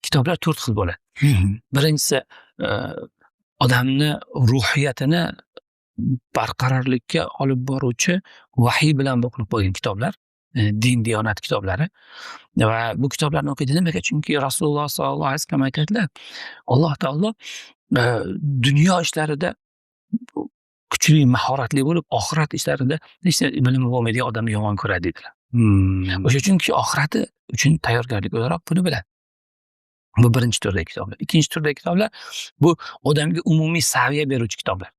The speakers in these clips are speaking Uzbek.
Kitoblar to'rt xil bo'ladi. Birinchisi, odamni ruhiyatini barqarorlikka olib boruvchi vahiy bilan bog'liq bo'lgan kitoblar, din, diyonat kitoblari va bu kitoblarni o'qiydi. Nimaga? Chunki Rasululloh sollallohu alayhi vasallam aytadilar: Alloh taolo dunyo ishlarida kuchli, mahoratli bo'lib, oxirat ishlarida hech bilimi bo'lmaydigan odamni yomon ko'radi, deydilar. O'sha uchun kishi oxirati uchun tayyorgarlik o'laroq buni biladi. Bu birinchi turdagi kitoblar. Ikkinchi turdagi kitoblar bu odamga umumiy saviya beruvchi kitoblar.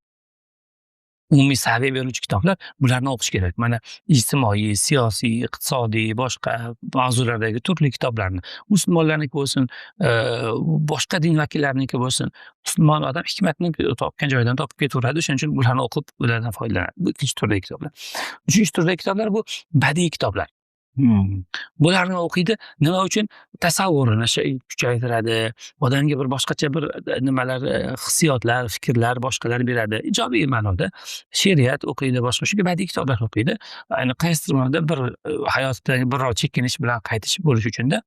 Umumiy saviya beruvchi kitoblar, bularni o'qish kerak. Mana, ijtimoiy, siyosiy, iqtisodiy, boshqa mavzulardagi turli kitoblarni, musulmonlarniki bo'lsin, boshqa din vakillariniki bo'lsin, musulmon odam hikmatni topgan joyidan topib ketaveradi. O'shaning uchun ularni o'qib, ulardan foydalanadi. Bu ikkinchi turdagi kitoblar. Uchinchi turdagi kitoblar bu badiiy kitoblar. Bularni o'qiydi. Nima uchun? Tasavvurini kuchaytiradi. Odamga bir boshqacha bir nimalar, hissiyotlar, fikrlar, boshqalar beradi. Ijobiy ma'noda. She'riyat o'qiydi, boshqa shunga badiiy kitoblar o'qiydi. Ayni qaysidir ma'noda bir hayotdagi biror chekinish bilan qaytish bo'lishi uchunda.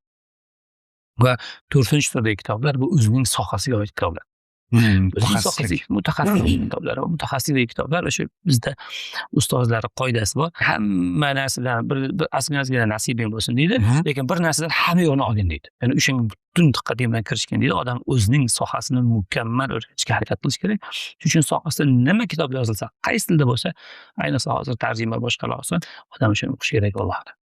Va to'rtinchi turdagi kitoblar bu o'zining sohasiga oid kitoblar. O'zining Mutaxassislik. sohasiga mutaxassislik kitoblar va mutaxassislik kitoblar. O'sha bizda ustozlar qoidasi bor. Hamma narsadan bir ozgina nasibing bo'lsin, deydi, lekin bir narsadan hamma yo'lini olgin, deydi. Ya'ni o'shanga butun diqqating bilan kirishgin, deydi. Odam o'zining sohasini mukammal o'rganishga harakat qilish kerak. Shuning uchun sohasida nima kitob yozilsa, qaysi tilda bo'lsa, ayniqsa hozir tarjima, boshqalar oson, odam o'shani o'qishi kerak, vallohu a'lam.